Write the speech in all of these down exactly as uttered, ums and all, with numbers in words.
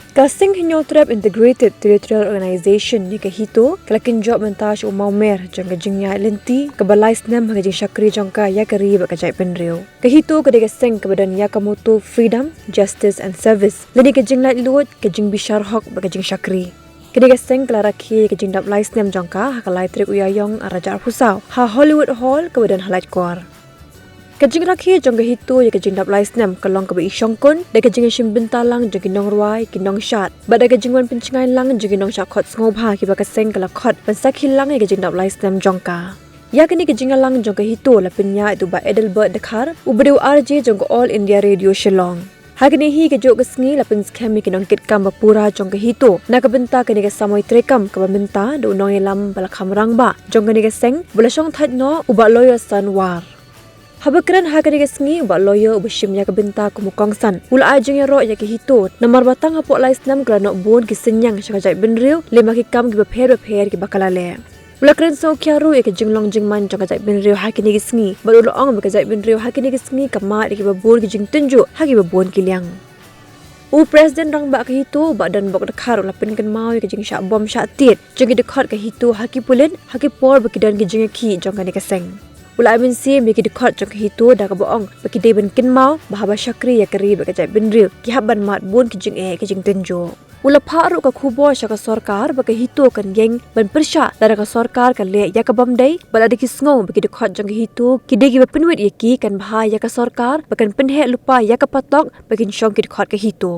Ka Seng Hynñiewtrep Integrated Territorial Organization ne ka HITO ka la kynjoh mynta sha u mawmer jong ka jingïaid lynti kaba lai snem ha ka jingshakri jong ka ïa ka ri bad ka jaitbynriew. Ka HITO ka dei ka seng kaba don ïa ka motto Freedom, Justice and Service, lane ka jinglaitluid, ka jingbishar hok bad ka jingshakri. Kane ka seng ka la rakhe ïa ka jingdap lai snem jong ka ha ka lai tarik u Ïaïong arhajar arphew saw ha Hollywood Hall kaba don ha Laitkor. Ka jingrakhe jong ka HITO ïa ka jingdap lai snem ka long kaba i shongkun da ka jingïashim bynta lang jong ki nongrwai, ki nongshad bad da ka jingwan pynshngaiñ lang jong ki nongshah khot sngewbha kiba ka seng ka la khot ban sakhi lang ïa ka jingdap lai snem jong ka. Ïa kane ka jingïalang jong ka HITO la pynïaid da u Bah Adelbert Dkhar, uba dei u R J jong ka All India Radio Shillong. Ha kane hi kajuh ka sngi la pynskhem ïa ki nongkitkam ba pura jong ka HITO na ka bynta kane ka samoi treikam kaba mynta da u nongïalam ba la kham rangbah jong kane ka seng ba la shongthait noh, u Bah Lawyer San War. Haba kren ha kane ka sngi, u Bah Lawyer uba shim ïa ka bynta kum u kongsan u la ai jingïaroh ïa ka HITO namar ba tang hapoh lai snem ka la noh bun ki synñiang sha ka jaitbynriew lem bad ki kam kiba pher bapher kiba ka la leh. U la kren sngewkhia ruh ïa ka jinglong jingman jong ka jaitbynriew ha kine ki sngi bad u la ong ba ka jaitbynriew ha kine ki sngi ka mad ïa kiba bun ki jingtynjuh ha kiba bun ki liang. U President Rangbah ka HITO, Bah Donbok Dkhar, u la pynkynmaw ïa ka jingshah bom shah tied jong ki dkhot ka HITO ha ki pulit ha ki por ba ki don ki jingïakhih jong kane ka seng. U la ai mynsiem ïa ki dkhot jong ka HITO da kaba ong ba ki dei ban kynmaw ba haba shakri ïa ka ri bad ka jaitbynriew ki hap ban mad bun ki jingeh ki jingtynjuh. U la phah ruh ka khubor sha ka sorkar ba ka HITO kan ïeng ban pyrshah lada ka sorkar ka leh ïa ka bym dei bad lada ki sngew ba ki dkhot jong ka HITO ki dei kiba pynwit ïa ki, kan bha ïa ka sorkar ba kan pynheh lypa ïa ka patok ba kin shong ki dkhot ka HITO.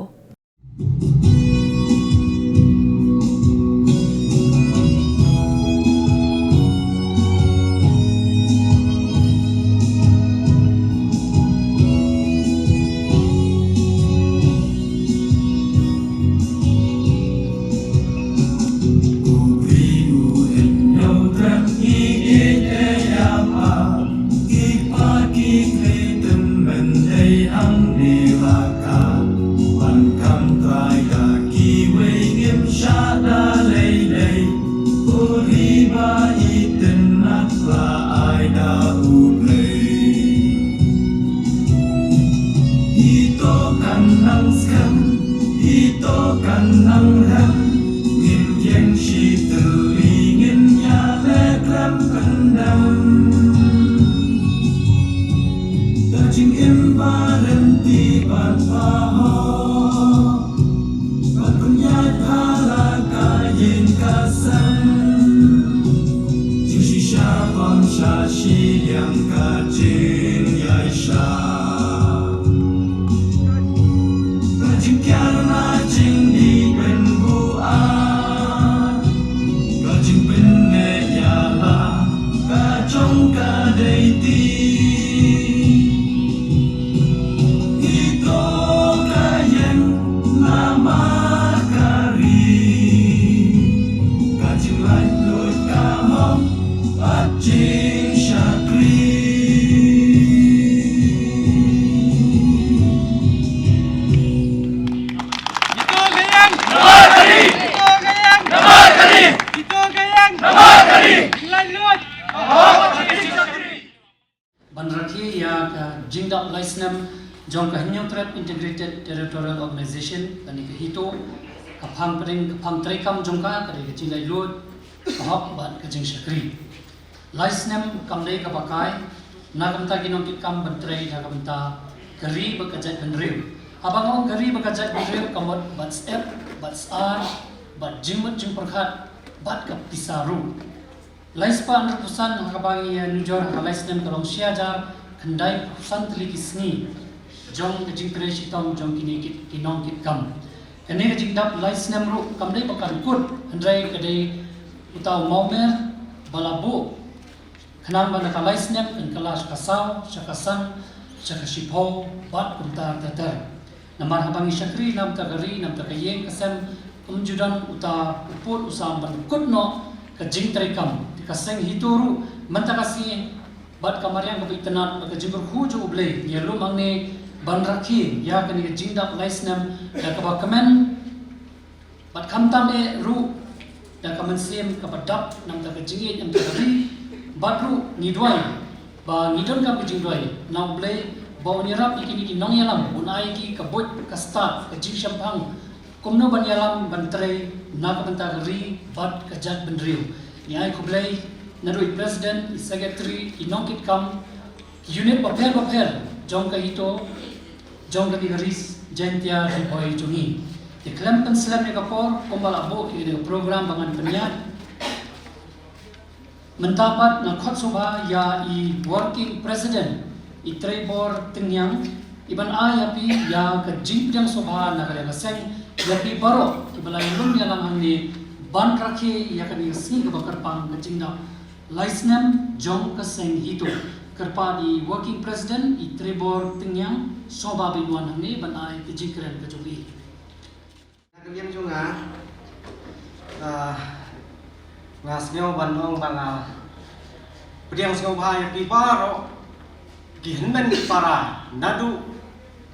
Ito kan nang skhem, ito kan nang rem, ngin ïeng shi tylli, ngin ïaleh khlem pyndem. Da jingim ba ryntih bad ba hok, bad pynïaid pha la ka ïing ka sem. Jingshisha bym shah shiliang ka jingïaishah. Ka jingkiar na jingdih pynbuaid, ka jingpynneh ïa la ka jong ka dei ti. Ito ka ïeng namar ka ri, ka jinglaitluid ka hok bad jingshakri. Ito ka ïeng namar ka ri, ito ka ïeng namar ka ri, ito ka ïeng namar ka ri. Jinglaitluid ka hok bad jingshakri. Ban rakhe ïa ka jingdap lai snem jong ka Hynñiewtrep Integrated Territorial Organization, lane ka HITO, ka phang pdeng, ka phang treikam jong ka ka dei ka jinglaitluid ka hok bad ka jingshakri. Lai snem kam dei kaba kai na ka bynta ki nongkitkam ban trei na ka bynta ka ri bad ka jaitbynriew. Haba nga ong ka ri bad ka jaitbynriew ka mut bad syep, bad sar, bad jingmut jingpyrkhat, bad ka pisa ruh. Lai spah hynriewphew san ha kaba ngi ïa nujor ha ka lai snem ka long shi hajar khyndai phew san tylli ki sngi jong ka jingtrei shitom jong kine ki, ki nongkitkam. Kane ka jingdap lai snem ruh kam dei ba kan kut, hynrei ka dei uta u mawmer ba la buh khnang ba na ka lai snem kan kylla sha ka saw, sha ka san, sha ka shiphew bad kumta ter ter. Namar haba ngi shakri na bynta ka ri, na bynta ka ïing ka sem, ym ju don uta u pud u sam ban kut noh ka jingtreikam. Te ka seng HITO ruh mynta ka sngi bad ka mariang kaba itynnad bad ka jingkyrkhu jong U Blei, ngi ïalum hangne ban rakhe ïa kane ka jingdap lai snem da kaba kmen. Bad khamtam eh ruh da ka mynsiem kaba dap na bynta ka jingïeit na bynta ka ri. Bad ruh ngi duwai ba ngi donkam ka jingduwai na U Blei ba un ïarap ïa kine ki nongïalam, un ai ïa ki ka buit ka stad, ka jingshemphang Kumno ban ïalam ban trei na ka bynta ka ri bad ka jaitbynriew. Ngi ai khublei naduh i president, i secretary, i nongkitkam, ki unit bapher bapher jong ka HITO, jong kane ka Ri Jaiñtia Ri Bhoi jong ngi. Te khlem pynslem ïa ka por, kumba la buh ïa kane ka program ba ngan pynïaid, mynta pat nga khot sngewbha ïa i working president, i Treibor Tyngiang, i ban ai ïa phi ïa ka jingpdiang sngewbha na ka liang ka seng, ïa phi baroh kiba la ïalum ïalang hangne ban rakhe ïa kane ka sngi kaba kyrpang, ka jingdap lai snem jong ka seng HITO. Kyrpad i working president, i Treibor Tyngiang, sngewbha ba in wan hangne ban ai ka jingkren ka jong i. Na ka liang jong nga, ah, nga sngew ban ong ba nga pdiang sngewbha ïa phi baroh ki hynmen ki para, naduh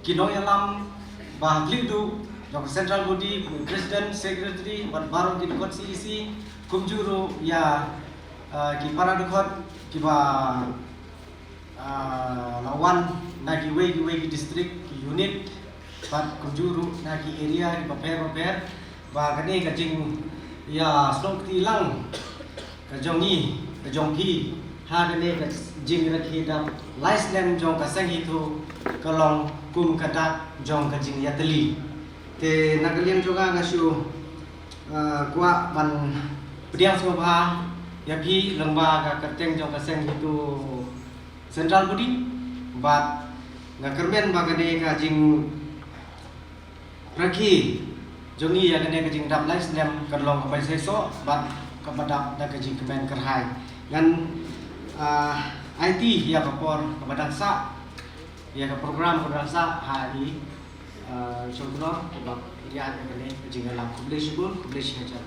ki nongïalam ba ha khlieh duh jong ka central body, kum u president, secretary bad baroh ki dkhot C E C, kumjuh ruh ïa, ah, ki para dkhot kiba ah, la wan na kiwei kiwei ki district, ki unit, bad kumjuh ruh na ki area kiba pher bapher, ba kane ka jingïasnoh kti lang ka jong ngi, ka jong phi, ha kane ka jingrakhe dap lai snem jong ka seng HITO, ka long kum ka dak jong ka jingïatylli. Te na ka liang jong nga, nga shu, ah, kwah ban pdiang sngewbha ïa phi lyngba ka kyrteng jong ka seng HITO central body, bad nga kyrmen ba kane ka jingrakhe jong ngi ïa kane ka jingdap lai snem kan long kaba shisha bad kaba dap da ka jingkmen kyrhai. Ngan, ah, aiti ïa ka por kaba dang sah, ïa ka program kaba dang sah ha i, ah, Shongknor, kaba ïa kane ka jingïalam. Khublei shibun, khublei shihajar.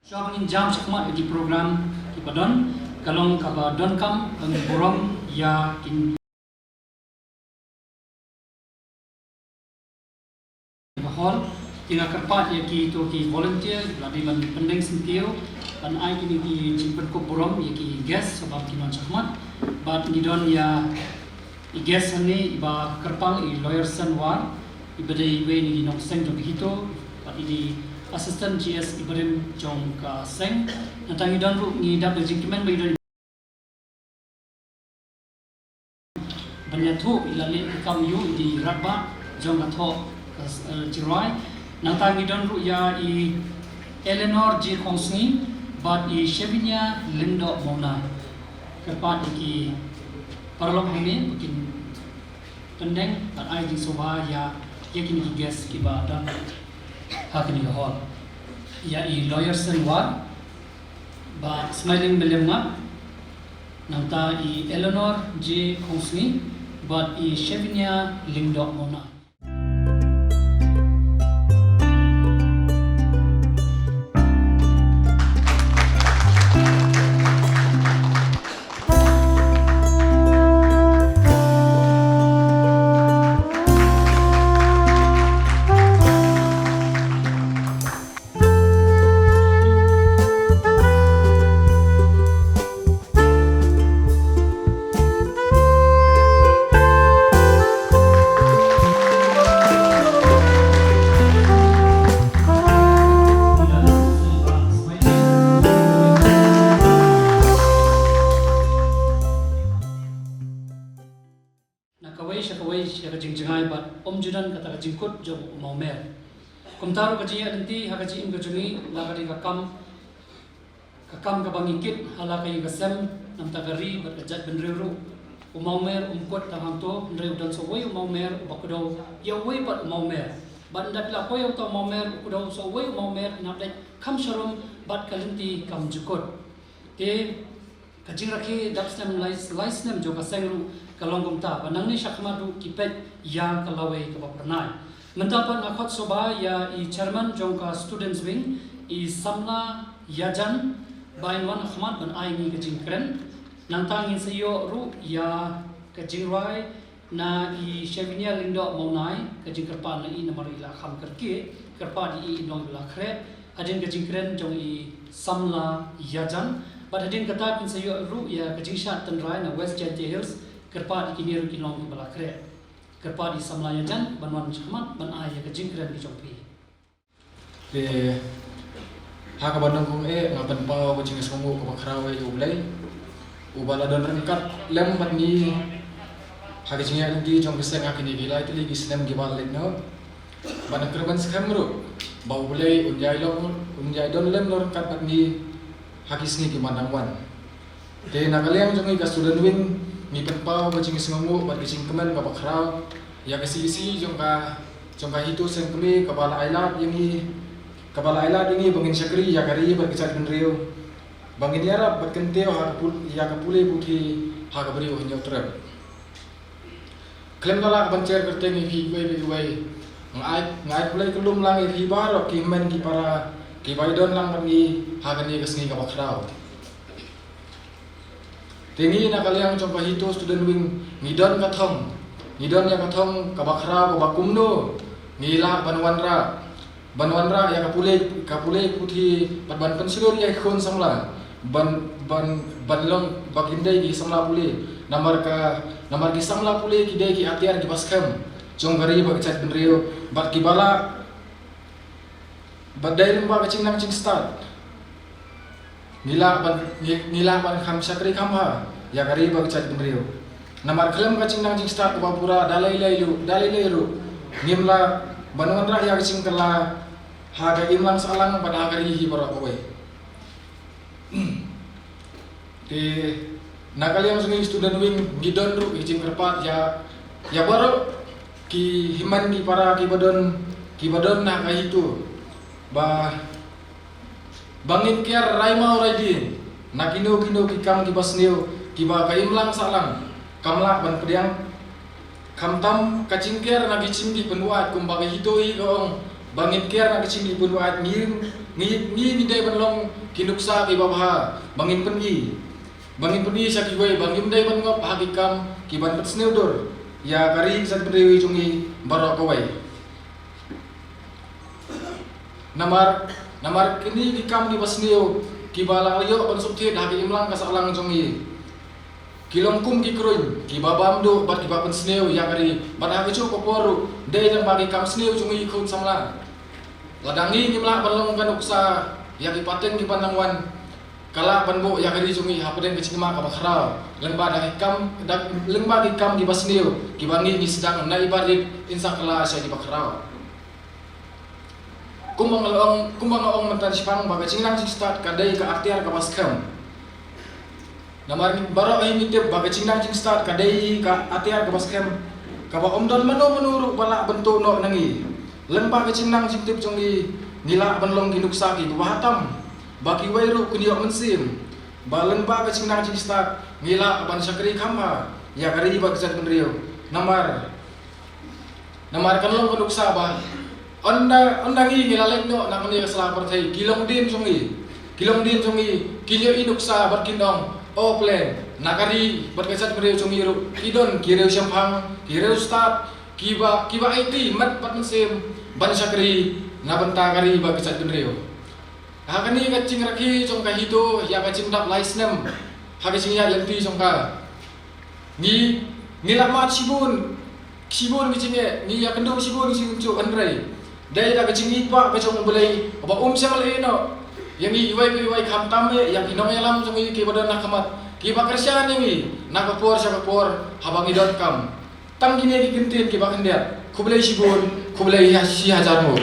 Shuwa ba ngin jam shakhmat ïa ki program kiba don, ka long kaba donkam ban burom ïa ki hall, te nga kyrpad ïa kito ki volunteer, lada ban pyndeng syntiew, ban ai kine ki jingpynkup burom ïa ki guest, shuwa ba kin wan shakhmat, bad ngi don ïa i guest hangne iba kyrpang i Lawyer Senwar, iba dei iwei na ki nongseng jong ka HITO, bad i dei Assistant G S Ibrahim jong ka seng. Nangta ngi don ruh, ngi dap da jingkmen ba ngi don ban ïathuh ïa la leh ka kam ïa u i dei i rangbah jong ka thoh ka, eh, jingrwai. Nangta ngi don ruh ïa i Eleanor J Khongsngi bad i Shevinia Lyngdoh Mawnai. Kyrpad ïa ki paralok hangne ba kin pyndeng bad ai jingsngewbha ïa, ïa kine ki guest kiba don ha kane ka hall. Ïa i Lawyer Senwar, Bah Smiling Meliemngap, nangta i Eleanor J Khongsngi bad i Shevinia Lyngdoh Mawnai. Na kawei sha kawei sha ka jingjngai bad ym ju don kata ka jingkut jong u mawmer. Kumta ruh ka jingïaid lynti ha ka jingim ka jong ngi la ka dei ka kam, ka kam kaba ngi kit ha la ka ïing ka sem, namta ka ri bad ka jaitbynriew ruh. U mawmer um kut tang hangto, hynrei u don sa uwei u mawmer uba kdew ïa uwei pat u mawmer. Bad ynda ki la poi ïa uta u mawmer u kdew sa uwei u mawmer, ki nang leit kham sharum bad ka lynti kam ju kut. Te ka jingrakhe dap snem lai, lai snem jong ka seng ruh ka long kumta, ba nangne shakhmat ruh ki peit ïa ka lawei kaba phyrnai. Mynta pat nga khot sngewbha ïa i chairman jong ka Students Wing, i Samla Ïajan, ba in wan ha khmat ban ai ngi ka jingkren. Nangta ngin sa ïoh ruh ïa ka jingrwai na i Shevinia Lyngdoh Mawnai, ka jingkyrpad na i namar i la kham kyrkieh, kyrpad ïa i, i long iba la khreh. Hadien ka jingkren jong i Samla Ïajan, bad hadien kata kin sa ïoh ruh ïa ka jingshad tynrai na West Jaintia Hills, kyrpad ïa kine ruh ki long kiba la khreh. Kyrpad ïa i Samla Ïajan ban wan shakhmat ban ai ïa ka jingkren ka jong phi. Te ha kaba nyngkong eh nga pynpaw ka jingsngewnguh kaba khraw ïa U Blei uba la don ryngkat lem bad ngi ha ka jingïaid lynti jong ka seng ha kine ki lai tylli ki snem kiba la leit noh. Bad nga kyrmen skhem ruh ba U Blei un ïai long, un ïai don lem noh ryngkat bad ngi ha ki sngi kiban dang wan. Te na ka liang jong ngi ka Student Wing, ngi pynpaw ka jingsngewnguh bad ka jingkmen kaba khraw ïa ka C E C jong ka, jong ka HITO Seng Kmie kaba la ailad ïa ngi, kaba la ailad ïa ngi ba ngin shakri ïa ka ri bad ka jaitbynriew, ba ngin ïarap bad kyntiew ha ka pul-, ïa ka pule puthi ha ka briew Hynñiewtrep. Khlem da lah ban jer kyrteng ïa phi iwei pa iwei, nga ai, nga ai khublei kyllum lang ïa phi baroh ki hynmen ki para kiba ïadon lang bad ngi ha kane ka sngi kaba khraw. Te ngi na ka liang jong ka HITO Student Wing ngi don ka thong, ngi don ïa ka thong kaba khraw kaba kumno ngi lah ban wanrah, ban wanrah ïa ka pule, ka pule puthi bad ban pynshlur ïa ki khun samla ban, ban, ban long ba kin dei ki samla pule. Namar ka, namar ki samla pule ki dei ki atiar kiba skhem jong ka ri bad ka jaitbynriew bad kiba lah, bad dei lyngba ka jingnang jingstad ngi lah ban, ngi, ngi lah ban kham shakri kham bha ïa ka ri bad ka jaitbynriew. Namar khlem ka jingnang jingstad kaba pura da lei lei ruh, da lei lei ruh ngim lah ban wanrah ïa ka jingkylla ha ka imlang sahlang bad ha ka ri hi baroh kawei. Te na ka liang jong ngi Student Wing ngi don ruh ki jingkyrpad ïa, ïa baroh ki hynmen ki para kiba don, kiba don na ka HITO ba, ba ngin kiar rai maw rai dien na kino kino ki kam kiba sniew kiba ka imlang sahlang kam lah ban pdiang. Khamtam ka jingkiar na ki jingpynwad kumba ka HITO hi ka ong ba ngin kiar na ki jingpynwad, ngi, ngi, ngi, ngi dei ban long ki nuksa kiba bha ba ngin pyni, ba ngin pyni sha kiwei ba ngim dei ban ngop ha ki kam kiban pynsniew dur ïa ka ri ka jaitbynriew jong ngi baroh kawei. Namar, namar kine ki kam kiba sniew kiba la ïoh ban suk thied ha ka imlang ka sahlang jong ngi ki long kum ki kruiñ kiba bam duh bad kiba pynsniew ïa ka ri bad ha kajuh ka por ruh dei tang ba ki kam sniew jong ngi ki khun samla. Lada ngi ngim lah ban long ka nuksa ïa ki pateng ki ban nang wan, ka lah ban buh ïa ka ri jong ngi hapdeng ka jingma kaba khraw, lyngba da ki kam, da, lyngba ki kam kiba sniew kiba ngi ngi sdang na i barit, yn sa kylla sha kiba khraw. Kumba nga la ong, kumba nga ong mynta shaphang ba ka jingnang jingstad ka dei ka atiar kaba skhem. Namar baroh hi ngi tip ba ka jingnang jingstad ka dei ka atiar kaba skhem, kaba ym don mano mano ruh ba lah ban tuh noh na ngi. Lyngba ka jingnang jingtip jong ngi, ngi lah ban long ki nuksa kiba bha tam, ba kiwei ruh kin ïoh mynsiem ba lyngba ka jingnang jingstad ngi lah ban shakri kham bha ïa ka ri bad ka jaitbynriew. Namar Namar kan long ka nuksa ba ynda, ynda ngi ngi la leit noh na kane ka sla pyrthei, ki longdien jong ngi, ki longdien jong ngi kin ïohi nuksa bad kin ong, o pleng, na ka ri bad ka jaitbynriew jong ngi ruh ki don ki riewshemphang, ki riewstad kiba, kiba aiti met bad mynsiem ban shakri na bynta ka ri bad ka jaitbynriew. Ha kane ka jingrakhe jong ka HITO ïa ka jingdap lai snem ha ka jingïaid lynti jong ka, ngi, ngi la mad shibun, shibun ki jingeh, ngi ïakynduh shibun ki jingïaid, hynrei dei da ka jingïeit ka jong U Blei ba um shym la ïehnoh ïa ngi iwei pa iwei, khamtam eh ïa ki nongïalam jong ngi kiba don ha khmat, kiba kyrshan ïa ngi na ka por sha ka por haba ngi donkam. Tang kine ki kyntien kiba khyndiat. Khublei shibun, khublei ha shi hajar nguh.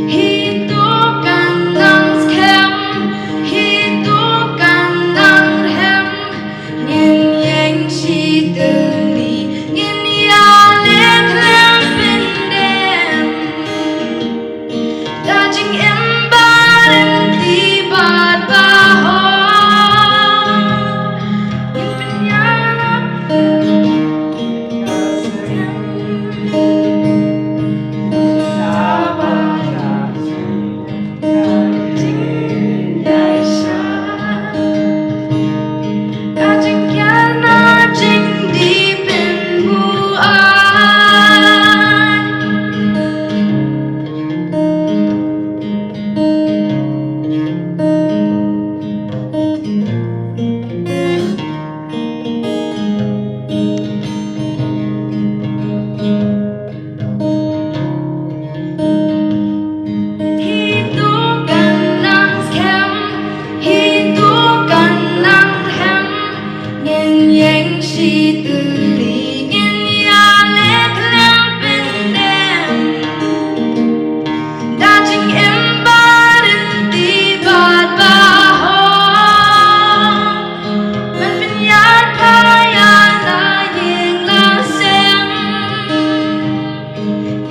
Hi to kan nang skhem, hi to kan nang rhem, ngin ïeng shi tylli, ngin ïaleh khlem pyndem. Da jingim ba ryntih bad ba hok, ngin pynïarap. Hi to kan nang skhem, hi to kan nang rhem, ngin ïeng shi tylli, ngin ïaleh khlem pyndem. Da jingim ba ryntih bad ba hok, men pynïar pha ïa la ïing la sem.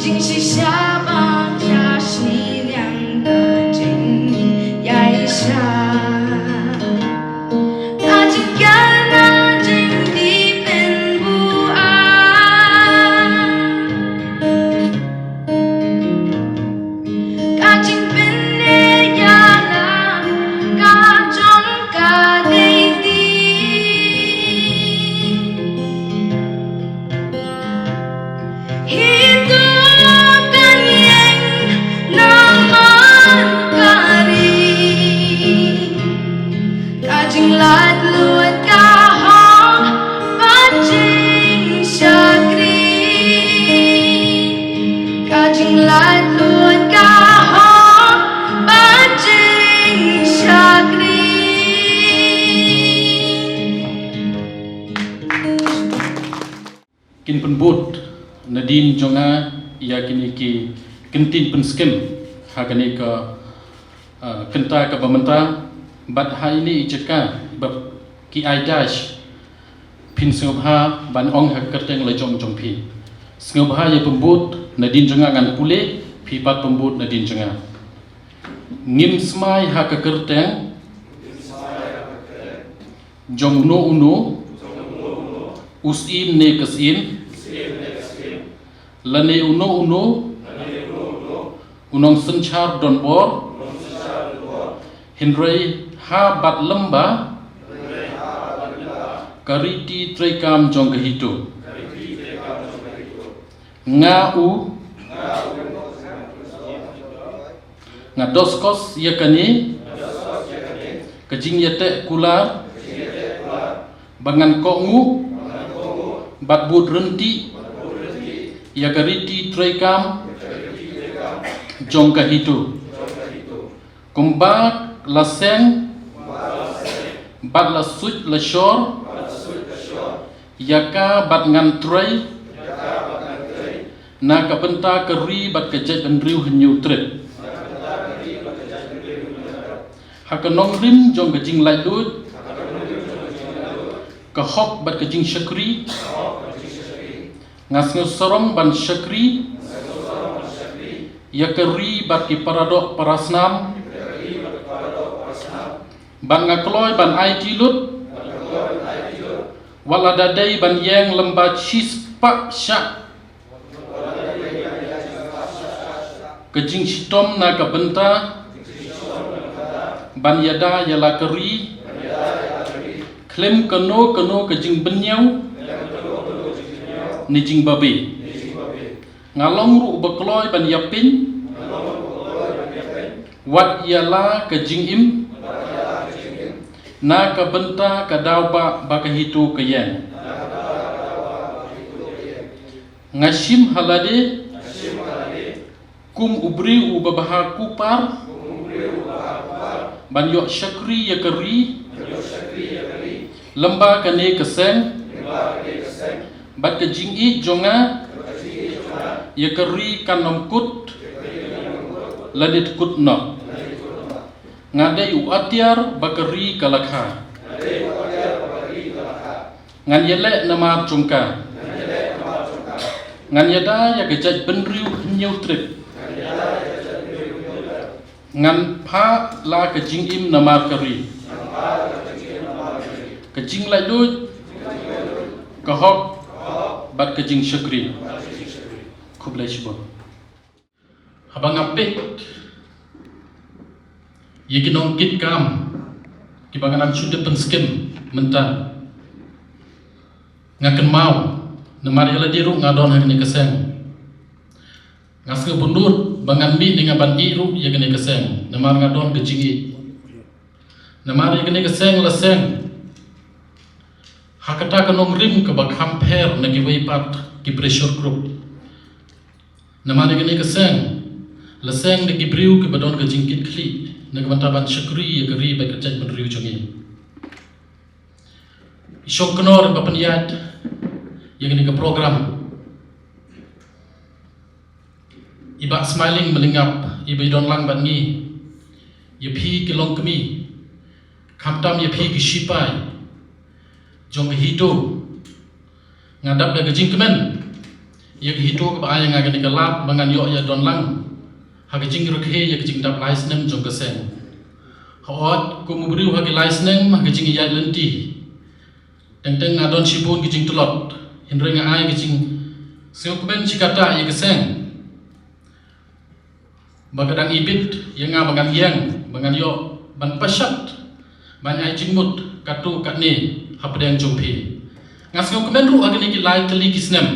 Jingshisha ba jia shiliang ka jingïaishah. Ka jingkyrmen jingdih pynbuaid. Ka jingpynïaid ïa la ka jong ka dei ti. Hi to kan ïeng namar ka ri. Ka jinglaitluid ka hok bad jingshakri. Ka jinglaitluid ka hok bad jingshakri. Kin pynbud nadien jong nga ïa kine ki kyntien pynskhem ha kane ka, ah, kynta kaba mynta, bad ha ine i jaka ba ki ai dash, phin sngewbha ban ong ha ka kyrteng la jong jong phi. Sngewbha ïa pynbud Nadien jong nga ngan pule, phi pat pynbud nadien jong nga. Ngim smai ha ka kyrteng jong uno uno u syiem ne ka syiem, lane uno uno u nongsynshar donbor, hynrei ha bad lyngba ka riti treikam jong ka HITO. Nga u, nga doskos ïa kane ka jingïateh kular ba ngan kohnguh bad bud ryntih ïa ka riti treikam jong ka HITO, kumba la seng bad la suit la shor ïa ka bad ngan trei na ka bynta ka ri bad ka jaitbynriew Hynñiewtrep. Ha ka nongrim jong ka jinglaitluid, ka hok bad ka jingshakri, nga sngewsarong ban shakri ïa ka ri bad ki paradoh parasnam, bad nga kloi ban aiti lut, wat la da dei ban ïeng lyngba shispah shah ka jingshitom na ka bynta ban ïada ïa la ka ri khlem kano kano ka jingbynñiew ne jingbabe. Nga long ruh uba kloi ban ïapeiñ wat ïa la ka jingim na ka bynta ka daw ba, ba ka HITO ka ïeng. Nga shim ha lade kum u briew uba bha kupar ban ïoh shakri ïa ka ri lyngba kane ka seng, bad ka jingïeit jong nga ïa ka ri kan ym kut lane kut noh. Nga dei u atiar ba ka ri ka la kha. Ngan ïaleh namar jong ka. Ngan ïada ïa ka jaitbynriew Hynñiewtrep. Ngan phah la ka jingim namar ka ri, ka jinglaitluid, ka hok bad ka jingshakri. Khublei shibun. Haba nga peit ïa ki nongkitkam kiba nga nang shu dep pynskhem mynta, nga kynmaw namar ïa lade ruh nga don ha kane ka seng. Nga sngewbha nud ba ngan mih ne nga ban ïeh ruh ïa kane ka seng namar nga don ka jingïeit. Namar ïa kane ka seng la seng ha kata ka nongrim kaba kham pher na kiwei pat ki pressure group. Namar ïa kane ka seng la seng da ki briew kiba don ka jingkitkhlieh na ka bynta ban shakri ïa ka ri bad ka jaitbynriew jong ngi. I shongknor ba pynïaid ïa kane ka program, i Bah Smiling Mylliangap, iba i don lang bad ngi, ïa phi ki longkmie, khamtam ïa phi ki shipai jong ka HITO. Nga dap da ka jingkmen ïa ka HITO kaba ai ïa nga kane ka lad ba ngan ïoh ïa don lang ha ka jingrakhe ïa ka jingdap lai snem jong ka seng. Hooid, kum u briew ha ki lai snem ha ka jingïaid lynti, teng teng nga don shibun ki jingtlot, hynrei nga ai ka jingsngewkmen shi katta ïa ka seng ba ka dang ibit ïa nga ba ngan ïeng, ba ngan ïoh ban pashat, ban ai jingmut katto katne hapdeng jong phi. Nga sngewkmen ruh ha kine ki lai tylli ki snem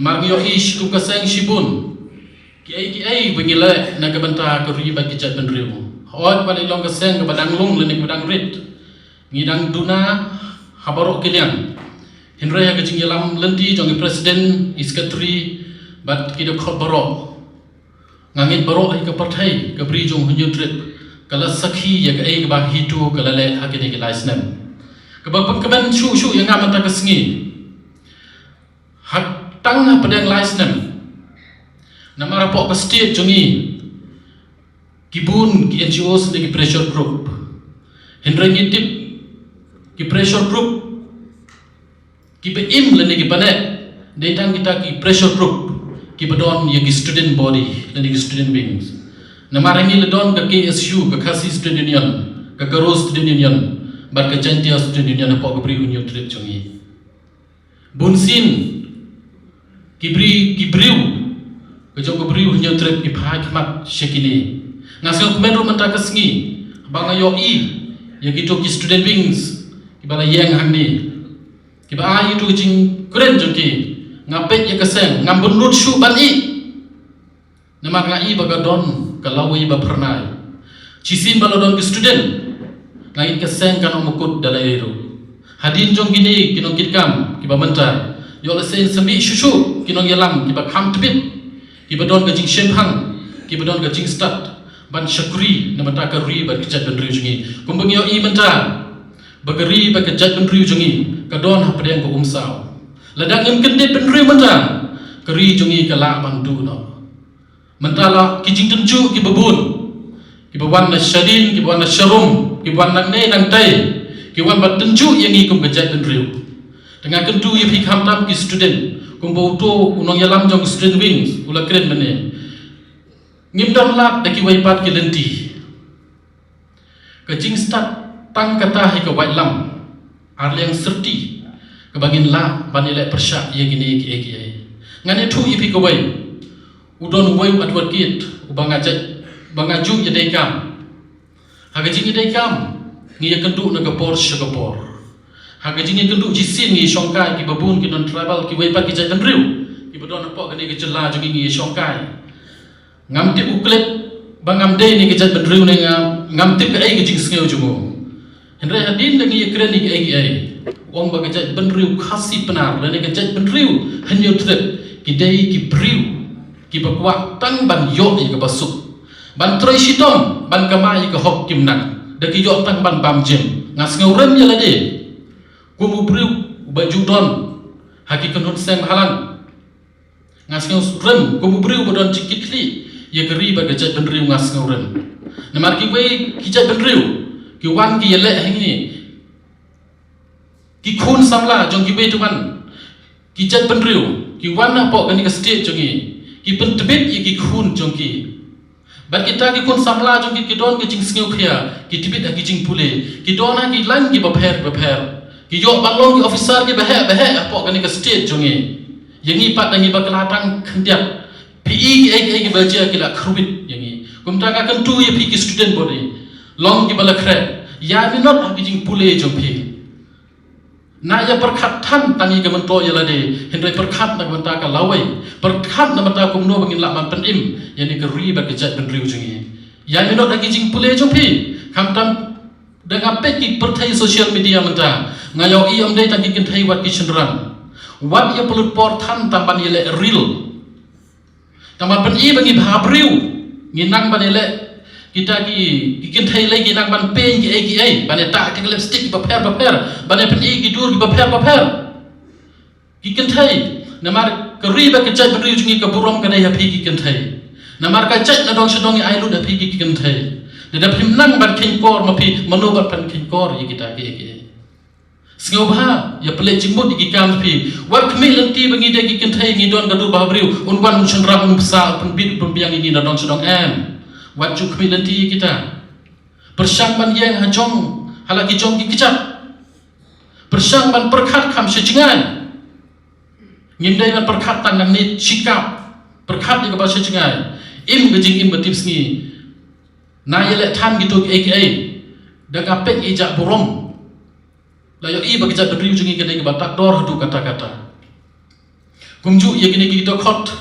namar ngi ïohi kum ka seng shibun kiei kiei ba ngi leh na ka bynta ka ri bad ki jaitbynriew. Hooid, ba ngi long ka seng kaba dang lung lane kaba dang rit, ngi dang duna ha baroh ki liang. Hynrei ha ka jingïalam lynti jong i president, i secretary bad ki dkhot baroh, nga ngeit baroh ïa ka pyrthei, ka bri jong Hynñiewtrep ka la sakhi ïa kaei kaba HITO ka la leh ha kine ki lai snem. Kaba pynkmen shuh shuh ïa nga mynta ka sngi, ha tang hapdeng lai snem, namar hapoh ka state jong ngi ki bun ki N G Os ne ki pressure group. Hynrei ngi tip ki pressure group kiba im lane kiba neh dei tang kita ki pressure group. kiba don ïa ki student body lane ki student wings. Namar hangne la don ka K S U, ka Khasi Student Union, ka Garo Student Union bad ka Jaintia Student Union hapoh ka Bri u Hynñiewtrep jong ngi. Bun sien ki bri, ki briew, ka jong ka Bri u Hynñiewtrep ki phai khmat sha kine. Nga sngewkmen ruh mynta ka sngi ba nga ïohi ïa kito ki student wings kiba la ïeng hangne, kiba ai ïa kito ki jingkren jong ki. Nga peit ïa ka seng, ngam bynrut shuh ban ïeh. Namar nga i ba ka don ka lawei ba phyrnai. Shisien ba la don ki student, nga ngeit ka seng kan ym kut da lei ruh. Hadien jong kine ki nongkitkam kiba mynta, ïoh lehse yn sa mih shuh shuh ki nongïalam kiba kham tbit, kiba don ka jingshemphang, kiba don ka jingstad ban shakri na bynta ka ri bad ka jaitbynriew jong ngi. Kumba ngi ïohi mynta ba ka ri bad ka jaitbynriew jong ngi ka don hapdeng ka umsaw. Lada ngim kyndit bynriew mynta, ka ri jong ngi ka lah ban duh noh. Mynta la ki jingtynjuh kiba bun, kiba wan na shadien, kiba wan na sharum, kiba wan nangne nangtai, ki wan ban tynjuh ïa ngi kum ka jaitbynriew. Te nga kyntu ïa phi khamtam ki student, kumba uto u nongïalam jong student wings u la kren mynne, ngim don lad da kiwei pat ki lynti. Ka jingstad tang kata hi ka waitlam ar liang syrti kaba ngin lah ban ïaleh pyrshah ïa kine kiei kiei. Ngan ïathuh ïa phi kawei. U don uwei u advocate uba nga jait, ba nga ju ïadei kam. Ha ka jingïadei kam ngi ïakynduh na ka por sha ka por. Ha ka jingïakynduh shisien ngi shongkai, kiba bun ki don tribal, kiwei pat ki jaitbynriew kiba don hapoh kane ka jylla jong ngi ngi shongkai. Ngam tip u klet ba ngam dei ne ka jaitbynriew ne nga, ngam tip kaei ka jingsngew jong u. Hynrei hadien da ngi ïakren ïa kiei kiei, u ong ba ka jaitbynriew Khasi Pnar lane ka jaitbynriew Hynñiewtrep ki dei ki briew kiba kwah tang ban ïoh ïa kaba suk, ban trei shitom, ban kamai ïa ka hok ki mnang. Da ki ïoh tang ban bam jing. Nga sngewrem ïa lade kum u briew uba ju don ha ki kynhun seng bhalang. Nga sngewrem kum u briew ba don jingkitkhlieh ïa ka ri bad ka jaitbynriew, nga sngewrem. Namar kiwei ki jaitbynriew ki wan ki ïaleh hangne, ki khun samla jong kiwei te wan ki jaitbynriew ki wan napoh kane ka state jong ngi, ki pyntbit ïa ki khun jong ki. Bad kita ki khun samla jong ki ki don ki jingsngewkhia, ki tbit ha ki jingpule, ki don ha ki lain kiba pher bapher, ki ïoh ban long ki officer kiba heh baheh hapoh kane ka state jong ngi. Ïa ngi pat da ngi bakla tang khyndiat. Phi i kiei kiei kiba jia ki la kyrwit ïa ngi. Kumta nga kyntu ïa phi ki student body, long kiba la khreh, ïa minot ha ki jingpule jong phi. Na ïa pyrkhat than tang ïa ka myntoi ïa lade, hynrei pyrkhat na ka bynta ka lawei, pyrkhat na bynta kumno ba ngin lah ban pynim ïa ne ka ri bad ka jaitbynriew jong ngi. Ïa minot ha ki jingpule jong phi. Khamtam da nga peit ki pyrthei social media mynta, nga ïohi ym dei tang ki kynthei wat ki shynrang. Wat ïa pynlut por than tang ban ïaleh reel. Tang ban pyni ba ngi bha briew, ngi nang ban ïaleh kita ki, ki kynthei lei, ngi nang ban pynïaid kiei kiei, ban ïatah ki lipstick kiba pher bapher, ban ïapynïaid ki dur kiba pher bapher. Ki kynthei, namar ka ri bad ka jaitbynriew jong ngi ka burom ka dei ha phi ki kynthei. Namar ka jait na dong sha dong ngi ai lut ha phi ki kynthei. Lada phim nang ban kheiñkor ma phi, mano ban pynkheiñkor ïa kita kiei kiei. Sngewbha ïa pynleit jingmut ïa ki kam phi. Wat khmih lynti ba ngi dei ki kynthei ngi don ka dur bhabriew, un wan un shynrang un bsa, un pynbit un pynbiang ïa ngi na dong sha dong, em. Wat ju khmih lynti ïa kita. Pyrshang ban ïeng ha jong, ha la ki jong ki kjat. Pyrshang ban pyrkhat kham sha jngai. Ngim dei ban pyrkhat tang nangne shikap. Pyrkhat ïa kaba sha jngai. Im ka jingim ba tipsngi. Na ïaleh than kito kiei kiei, da nga peit ïa ka burom. La ïohi ba ka jaitbynriew jong ngi ka dei kaba tad dor haduh katta katta. Kumjuh ïa kine ki dkhot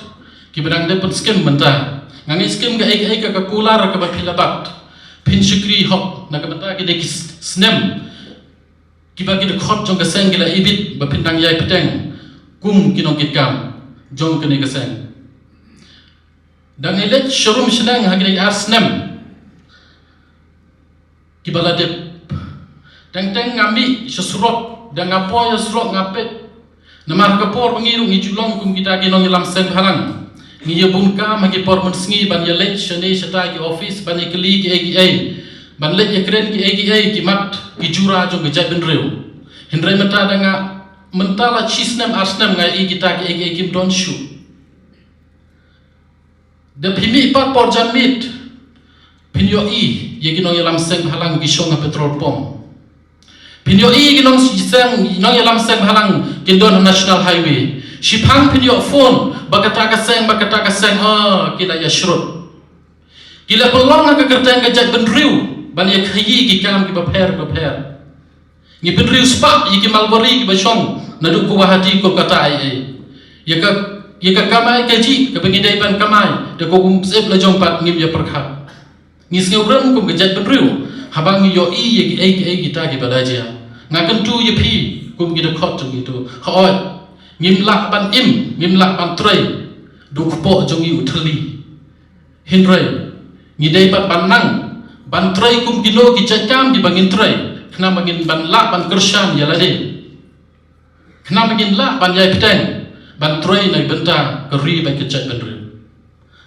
kiba dang dep pynskhem mynta. Nga ngeit skhem kaei kaei ka, ka kular kaba phi la bat, phin shakri hok na ka bynta kine ki s-, snem kiba ki dkhot jong ka seng ki la ibit ba phin dang ïai bteng kum ki nongkitkam jong kane ka seng. Da nga leit sharum shnong ha kine ar snem kiba la dep, teng teng nga mih sha surok, da nga poi sha surok nga peit. Namar ka por ba ngi ruh ngi ju long kum kita ki nongïalam seng bhalang, ngi ïa bun kam ha ki por mynsngi ban ïa leit shane shata ki office ban ïa kylli kiei kiei, ban leit ïa kren kiei kiei ki mat ki jura jong ka jaitbynriew. Hynrei mynta da nga, mynta la shi snem ar snem nga ïohi kita kiei kiei kim don shuh. Da phi mih pat por janmiet, phin ïohi ïa ki nongïalam seng bhalang ki shong ha petrol pump. Phin ïohi ki nong seng, nongïalam seng bhalang kin don ha National Highway. Shiphang phin ïoh phone ba kata ka seng, ba kata ka seng, ah, ki la ïa shrut. Ki la pynlong ha ka kyrteng ka jaitbynriew ban ïa khaïi ki kam kiba pher bapher. Ngi pynriewspah ïa ki malwari kiba shong naduh Guwahati, Kolkata, ei ei. Ïa ka, ïa ka kamai kajih kaba ngi dei ban kamai, da ka kum sep la jong pat ngim ïa pyrkhat. Ngi sngewrem kum ka jaitbynriew haba ngi ïohi ïa kiei kiei kita kiba la jia. Nga kyntu ïa phi kum ki dkhot jong ngi tu. Hooid, ngim lah ban im, ngim lah ban trei da u kpoh jong ngi u thylli. Hynrei ngi dei pat ban nang ban trei kum kino ki jait kam kiba ngin trei, khnang ba ngin ban lah ban kyrshan ïa lade, khnang ba ngin lah ban ïai bteng ban trei na ka bynta ka ri bad ka jaitbynriew.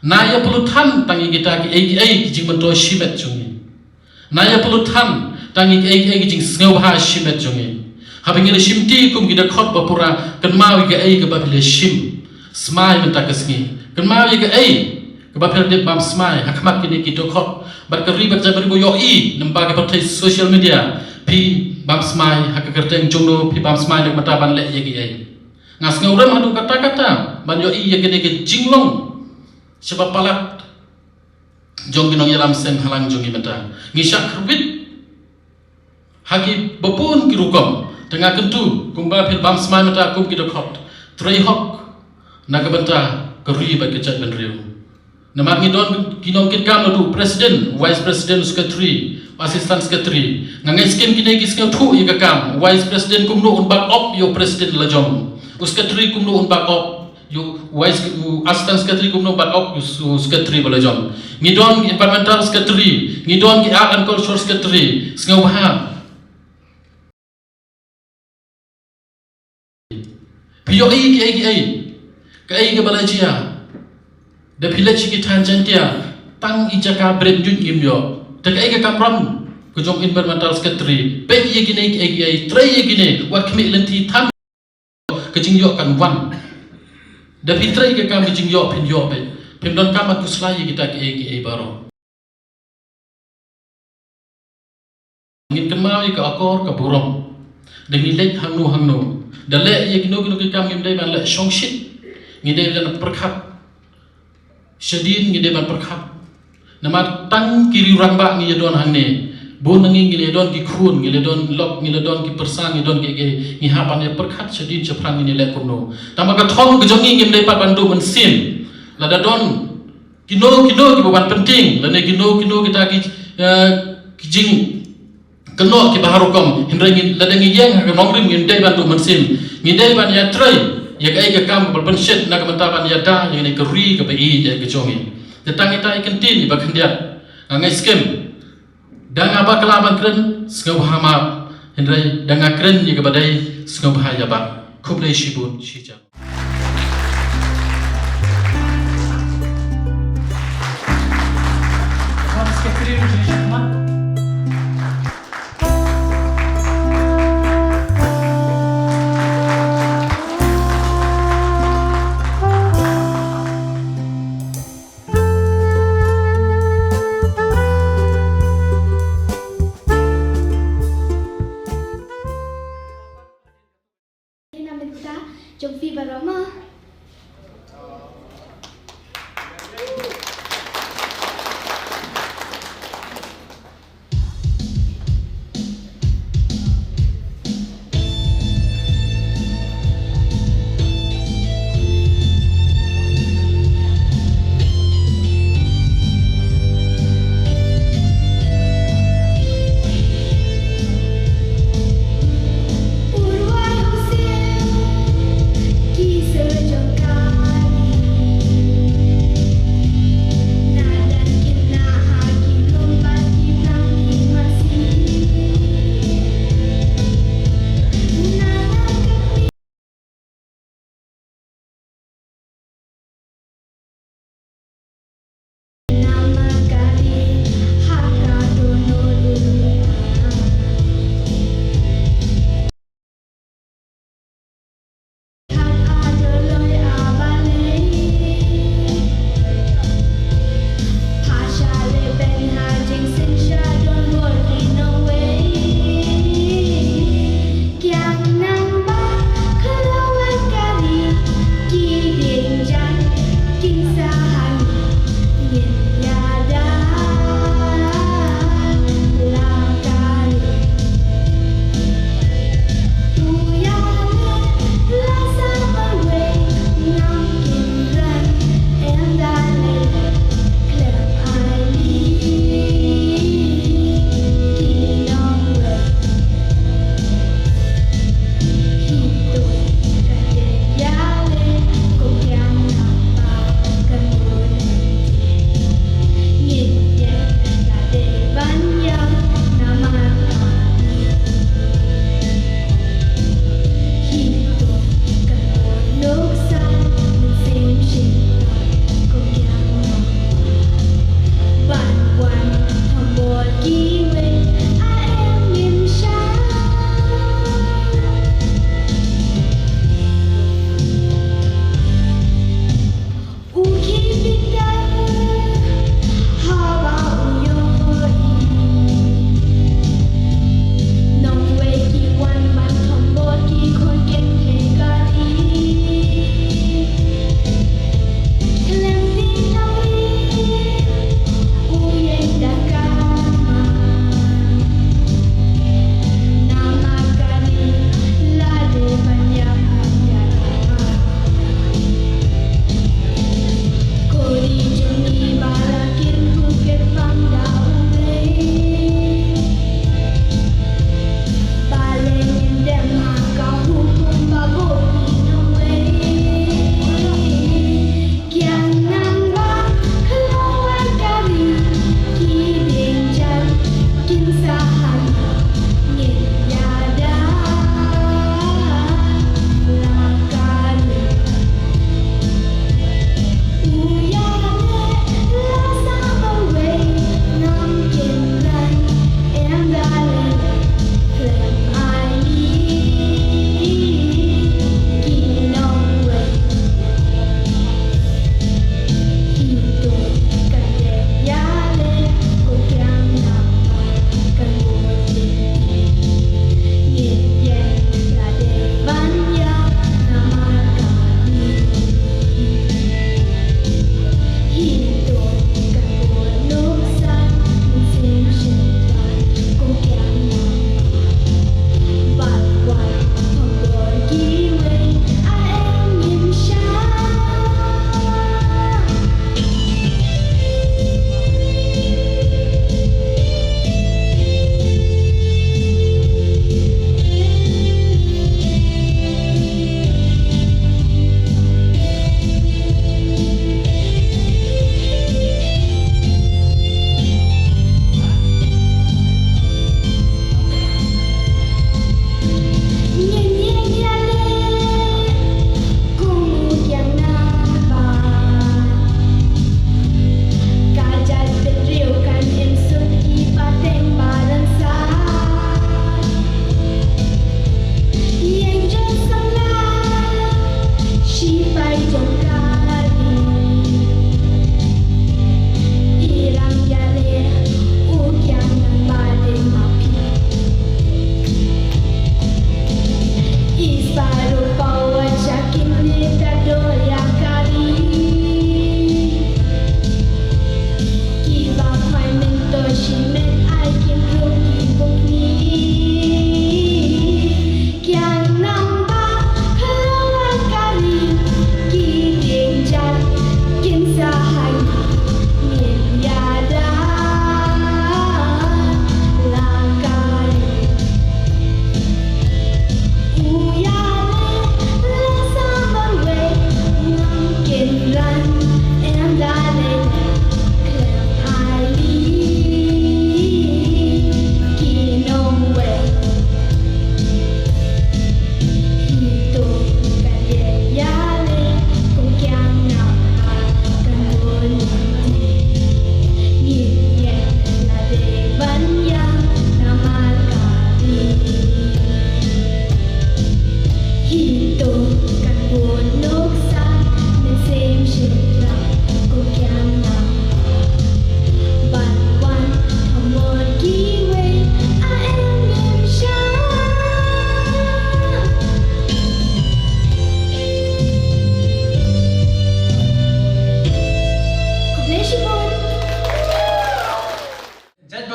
Na ïa pynlut than tang ïa kita kiei kiei ki jingmyntoi shimet jong ngi. Na ïa pynlut than tang ïa kiei kiei ki jingsngewbha shimet jong ngi. Haba ngi la shimti kum ki dkhot ba pura, kynmaw ïa kaei kaba phi la shim smai mynta ka sngi. Kynmaw ïa kaei kaba phi la dep bam smai ha khmat kine ki dkhot bad ka ri bad jaitbynriew ba ïohi, namar ba ki pyrthei social media, phi bam smai ha ka kyrteng jongno, phi bam smai na ka bynta ban leh ïa kiei. Nga sngewrem haduh katta katta ban ïohi ïa kine ki jinglong shaba palat jong ki nongïalam seng bhalang jong ngi mynta. Ngi shah kyrwit ha kiba bun ki rukom. Te nga kyntu kumba phi bam smai mynta kum ki dkhot, trei hok na ka bynta ka ri bad ka jaitbynriew. Namar ngi don ki nongkitkam naduh president, vice president, secretary, assistant secretary. Nga ngeit skhem kine ki sngewthuh ïa ka kam. Vice president kumno un back up ïa u president la jong. U secretary kumno un back up ïa u vice, u assistant secretary kumno back up ïa u secretary ba la jong. Ngi don environmental secretary, ngi don ki art and culture secretary. Sngewbha. Phi ïohi kiei kiei, kaei kaba la jia. Da phi leit sha ki thaiñ Jaiñtia, tang i jaka bret njuit ngim ïoh. Te kaei ka kamram ka jong environmental secretary? Peit ïa kine kiei kiei, trei ïa kine, wat khmih lynti, than ka jingïoh kan wan. Da phi trei ka kam ka jingïoh phin ïoh beit. Phim donkam ban khuslai ïa kita kiei kiei baroh. Ngin kynmaw ïa ka akor ka burom. Da ngi leit hangno hangno, da leh ïa kino kino ki kam, ngim dei ban leh shongshit. Ngi dei ban pyrkhat shadien, ngi dei ban pyrkhat. Namar tang ki riew rangbah ngi ïa don hangne. Bun na ngi ngi la don ki khun, ngi la don lok, ngi la don ki pyrsa, ngi don kiei kiei. Ngi hap ban ïa pyrkhat shadien shaphrang ngin ïa leh kumno. Tangba ka thong ka jong ngi ngim dei pat ban duh mynsiem. Lada don kino kino kiba wan pyntieng lane kino kino kita ki, eh, ki jingkynnoh kiba har rukom, hynrei ngi, lada ngi ïeng ha ka nongrim, ngim dei ban duh mynsiem. Ngi dei ban ïa trei ïa kaei ka kam kaba pynshet na ka bynta ban ïada ïa kane ka ri kaba ïeit ka jong ngi. Te tang ita i kyntien iba khyndiat, nga ngeit skhem, da nga bakla ban kren, sngewbha map, hynrei da nga kren ïa kaba dei, sngewbha ïa bat. Khublei shibun shihajar. Ïa na bynta jong phi baroh mo.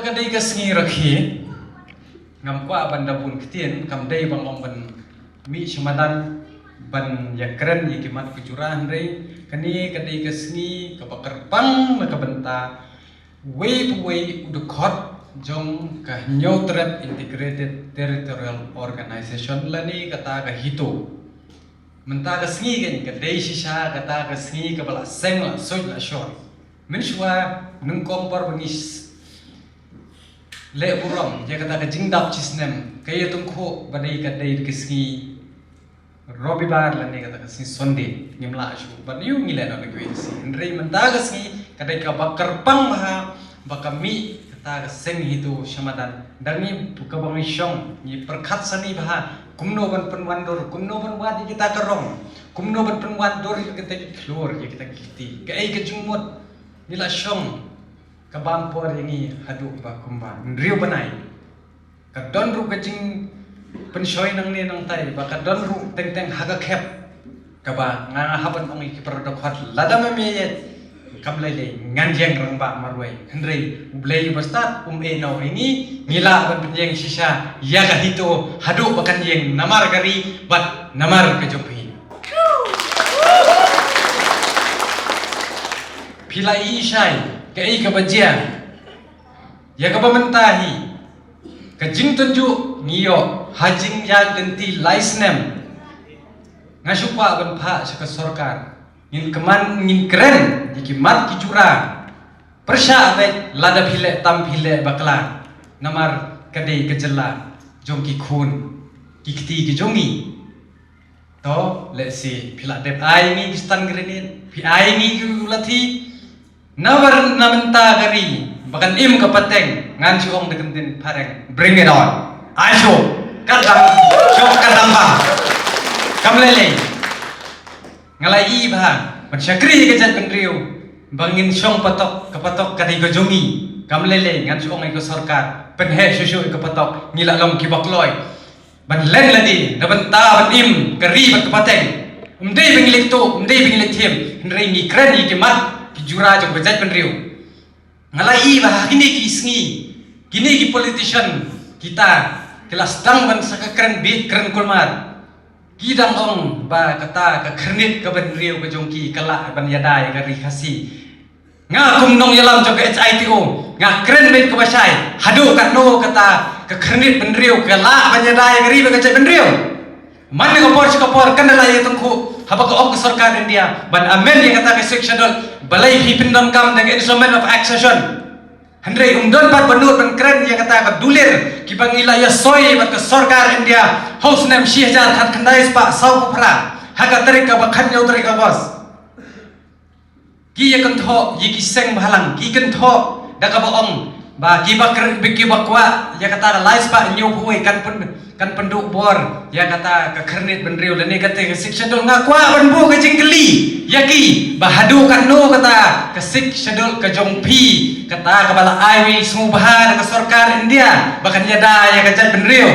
Ka dei ka sngi rakhe, ngam kwah ban da bun ktien, kam dei ban ong ban mih sha madan ban ïakren ïa ki mat ki jura, hynrei kane ka dei ka sngi kaba kyrpang na ka bynta wei pa wei u dkhot jong ka Hynñiewtrep Integrated Territorial Organization lane kata ka HITO. Mynta ka sngi kan ka dei shisha kata ka sngi kaba la seng la suit la shor. Mynshuwa nyngkong por ba ngi leh burom ïa kata ka jingdap shi snem, ka ïa tyngkhuh ba dei ka dei ka sngi Robibar lane kata ka sngi Sunday, ngim lah shuh ban ïoh ngi leh noh na ka sngi. Hynrei mynta ka sngi ka dei kaba kyrpang bha ba ka mih kata ka seng HITO sha madan. Da ngi kaba ngi shong ngi pyrkhat sani bha kumno ban pynwandur, kumno ban wad ïa kita ka rong, kumno ban pynwandur ïa kita ki khlur, ïa kita ki kti. Kaei ka jingmut ngi la shong ka bam por ïa ngi haduh ba kumba hynriew bnai. Ka don ruh ka jingpynshoi nangne nangtai ba ka don ruh teng teng ha ka khep kaba nga hap ban ong ïa ki para dkhot lada ma me ïa kam lei lei ngan ïeng rangbah marwei. Hynrei U Blei uba stad um eh noh ïa ngi, ngi lah ban pynïeng shisha ïa ka HITO haduh ba kan ïeng namar ka ri bad namar ka jong phi. Phi la i shai kaei kaba jia. Ïa kaba mynta hi ka jingtynjuh ngi ïoh ha jingïaid lynti lai snem. Nga shu kwah ban phah sha ka sorkar, ngin kmen ngin kren ïa ki mat ki jura. Pyrshah beit lada phi leh tam phi leh bakla, namar ka dei ka jylla jong ki khun ki kti ki jong ngi. To lehse phi la dep ai ngi ki stun grenade, phi ai ngi ki lathi. Namar na mynta ka ri ba kan im ka pateng, ngan shu ong da ka ktien phareng, bring it on. Ai shu, ka dang shu ka dang ba. Kam lei lei. Nga la i bha ban shakri ïa ka jaitbynriew ba ngin shong patok, ka patok ka dei ka jong ngi. Kam lei lei, ngan shu ong ïa ka sorkar pynheh shuh shuh ïa ka patok, ngi la long kiba kloi ban len lade na bynta ban im ka ri bad ka pateng. Ym dei ba ngi leit tuh, ym dei ba ngi leit thiem, hynrei ngi kren ïa ki mat ki jura jong ka jaitbynriew. Nga la i ba ha kine ki sngi kine ki politician kita ki la sdang ban sa ka kren bieit kren kulmar. Ki dang ong ba kata ka khyrnit ka bynriew ka jong ki ka lah ban ïada ïa ka ri Khasi. Nga kum nongïalam jong ka HITO nga kren beit kaba shai, haduh katno kata ka khyrnit bynriew ka lah ban ïada ïa ka ri bad ka jaitbynriew. Man ka por sha ka por kan da la ïa tyngkhuh haba ka ong ka sorkar India ban amend ïa kata ka Sixth Schedule, balei phi pyndonkam da ka Instrument of Accession? Hynrei um don pat ba nud ban kren ïa kata ka dulir kiba ngi la ïa soi bad ka sorkar India ha u snem shi hajar khatkhyndai spah sawphew phra ha ka tarik kaba khathynñiew tarik August. Ki ïa kynthoh ïa ki seng bhalang, ki kynthoh da kaba ong ba kiba kren, kiba kwah ïa kata ka lai spah hynñiewphew wei kan pyn, kan pynduh bor ïa kata ka khyrnit bynriew lane kata ka Sixth Schedule. Nga kwah ban buh ka jingkylli ïa ki ba haduh katno kata ka Sixth Schedule ka jong phi, kata kaba la ai wei sngewbha da ka sorkar India ba kan ïada ïa ka jaitbynriew.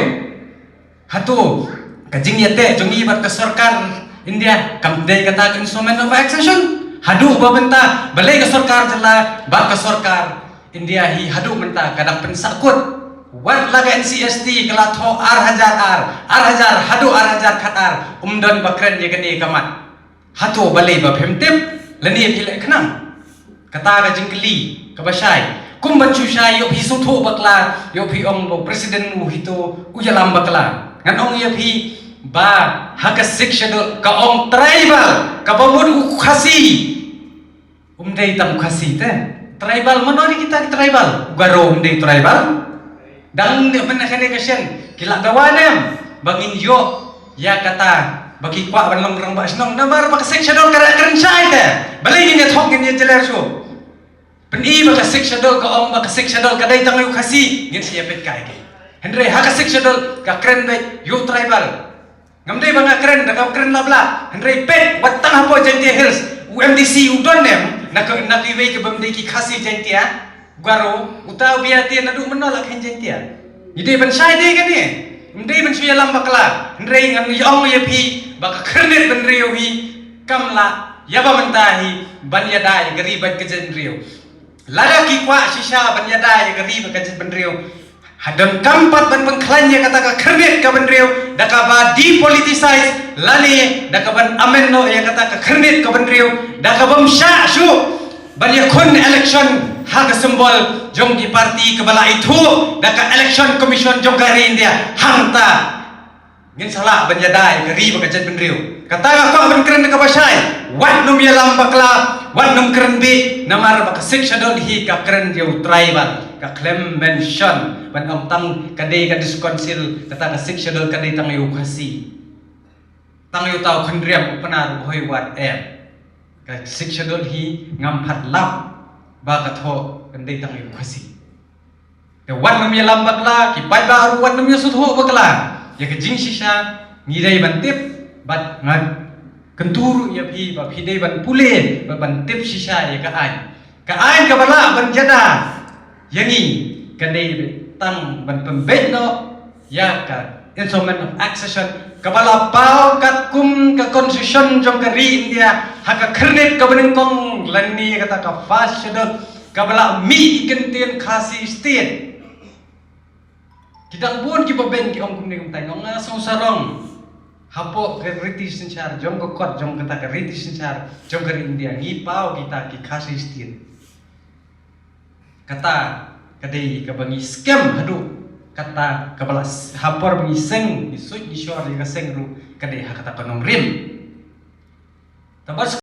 Hato ka jingïateh jong ngi bad ka sorkar India kam dei kata ka Instrument of Accession? Haduh ba mynta balei ka sorkar jylla bad ka sorkar India hi haduh mynta ka dang pynsahkut. Wat la ka NCST ka la thoh ar hajar ar, ar hajar haduh ar hajar khatar, um don ba kren ïa kane ka mat. Hato balei ba phim tip lane phi leh khnang? Kata ka jingkylli kaba shai. Kum ban shu shai ïoh phi sngewthuh bakla, ïoh phi ong ba u president u HITO u ïalam bakla. Ngan ong ïa phi ba ha ka Sixth Schedule ka ong tribal, kaba mut u Khasi. Um dei tang u Khasi te. Tribal, mano ri kita tribal? U Garo um dei tribal? Dang ne men kane ka shen ki la dawa ne em ba ngin ïoh ïa kata ba ki kwah ban long rangbah shnong, namar ba ka Sixth Schedule ka dei kren shai te. Balei ngin ïa thok, ngin ïa jeler shuh? Pyni ba ka Sixth Schedule ka ong ba ka Sixth Schedule ka dei tang ïa u Khasi, ngin sa ïa peit kai ke. Hynrei ha ka Sixth Schedule ka kren beit ïa u tribal. Ngam dei ba nga kren da ka kren lap lap, hynrei peit wat tang hapoh Jaintia Hills u MDC u don ne em na ka, na kiwei ki bym dei ki Khasi Jaintia? Garo, uta u Biatia naduh mynno la khein Jaintia? Ngi dei ban shai dei kane. Ym dei ban shu ïalam bakla. Hynrei ngan ong ïa phi ba ka khyrnit bynriew hi kam lah ïa ba mynta hi ban ïada ïa ka ri bad ka jaitbynriew. Lada ki kwah shisha ban ïada ïa ka ri bad ka jaitbynriew, ha donkam pat ban pynkhlaiñ ïa kata ka khyrnit ka bynriew da kaba depoliticize lane da kaban amend noh ïa kata ka khyrnit ka bynriew da kabym shah shuh ban ïakhun election ha ka symbol jong ki party kaba la ithuh da ka Election Commission jong ka ri India. Hangta ngin sa lah ban ïada ïa ka ri bad ka jaitbynriew. Kata nga kwah ban kren da kaba shai, wat nym ïalam bakla, wat nym kren bih, namar ba ka Sixth Schedule hi ka kren ïa u tribal, ka khlem mention ban ong tang ka dei ka District Council, kata ka Sixth Schedule ka dei tang ïa u Khasi. Tang ïa uta u Khynriam, u Pnar, u Bhoi, wat em. Ka Sixth Schedule hi ngam pat lap ba ka thoh kan dei tang ïa u Khasi. Te wat nym ïalam bakla, ki paidbah ruh wat nym ïasngewthuh bakla ïa ka jingshisha. Ngi dei ban tip, bad nga kyntu ruh ïa phi ba phi dei ban pule bad ban tip shisha ïa ka aiñ. Ka aiñ kaba lah ban ïada ïa ngi ka dei tang ban pynbeit noh ïa ka Instrument of Accession kaba la paw katkum ka Constitution jong ka ri India ha ka khyrnit kaba nyngkong lane kata ka First Schedule kaba la mih ïa ka ktien Khasi State. Ki dang bun kiba beiñ ki ong kumne kumtai, nga ong nga sngewsarong. Hapoh ka riti synshar jong ka kot jong kata ka riti synshar jong ka ri India ngi paw kita ki Khasi State. Kata ka dei kaba ngi skhem haduh kata kaba la s-, ha por ba ngi seng, ngi suit, ngi shor ïa ka seng ruh ka dei ha kata ka nongrim. Tangba